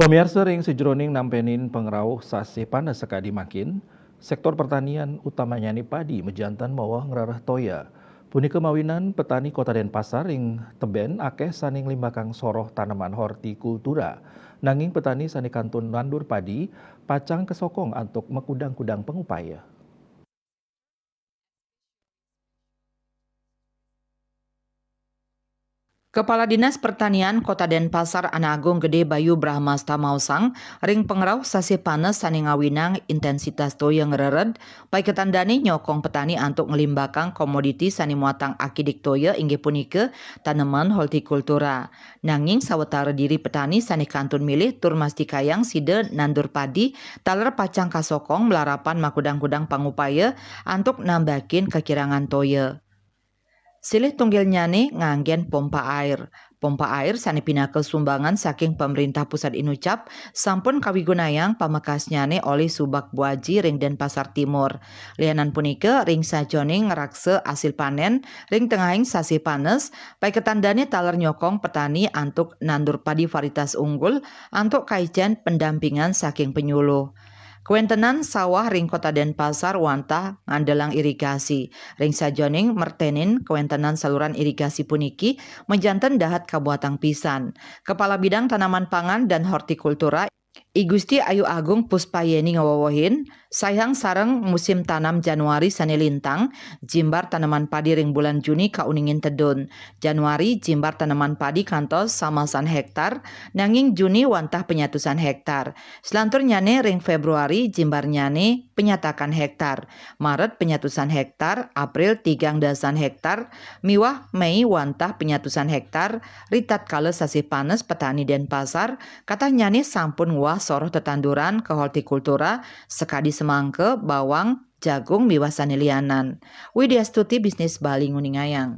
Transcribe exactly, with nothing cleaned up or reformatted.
Pamiarsa, ring sajroning nampenin pangrauh sasih panas sakadi mangkin, sektor pertanian utamanya ni padi majanten mawa ngrereh toya. Punika mawinan petani Kota Denpasar ring teben akeh sane nglimbakang soroh taneman hortikultura. Nanging petani sane kantun nandur padi pacang kasokong antuk makudang-kudang pangupaya. Kepala Dinas Pertanian Kota Denpasar Ana Agung Gede Bayu Brahmasta maosang, ring pangrauh sasih panas sane ngawinang intensitas toya ngrered, paiketan dane nyokong petani antuk nglimbakang komoditi sane muatang akidik toya inggih punika taneman hortikultura. Nanging sawatara diri petani sane kantun milih tur mastikayang sida nandur padi taler pacang kasokong malarapan makudang-kudang pangupaya antuk nambakin kakirangan toya. Silih tunggilnyane nganggen pompa air. Pompa air sane pinaka sumbangan saking pemerintah pusat inucap sampun kawigunayang pamekasnyane olih Subag Buaji ring Denpasar Timur. Lianan punika, ring sajoning ngraksa asil panen ring tengahing sasih panes, paiketan dane taler nyokong petani antuk nandur padi varietas unggul antuk kaicen pendampingan saking penyuluh. Kawentenan sawah ring Kota Denpasar wantah ngandelang irigasi. Ring sajoning mertenin kawentenan saluran irigasi puniki majanten dahat kabuatang pisan. Kepala Bidang Tanaman Pangan dan Hortikultura, I Gusti Ayu Agung Puspayeni ngawewehin, saihang sareng musim tanam Januari sane lintang, jimbar taneman padi ring bulan Juni kauningin tedun. Januari jimbar taneman padi kantos samasan hektar, nanging Juni wantah penyatusan hektar. Selanturnyane ring Februari jimbarnyane penyatakan hektar. Maret penyatusan hektar, April tigang dasan hektar, miwah Mei wantah penyatusan hektar, ritatkala sasih panes petani Denpasar, katahnyane sampun nguah soroh tetanduran ka hortikultura, sakadi semangka, bawang, jagung miwah sane lianan. Widya Stuti, Bisnis Bali, nguningayang.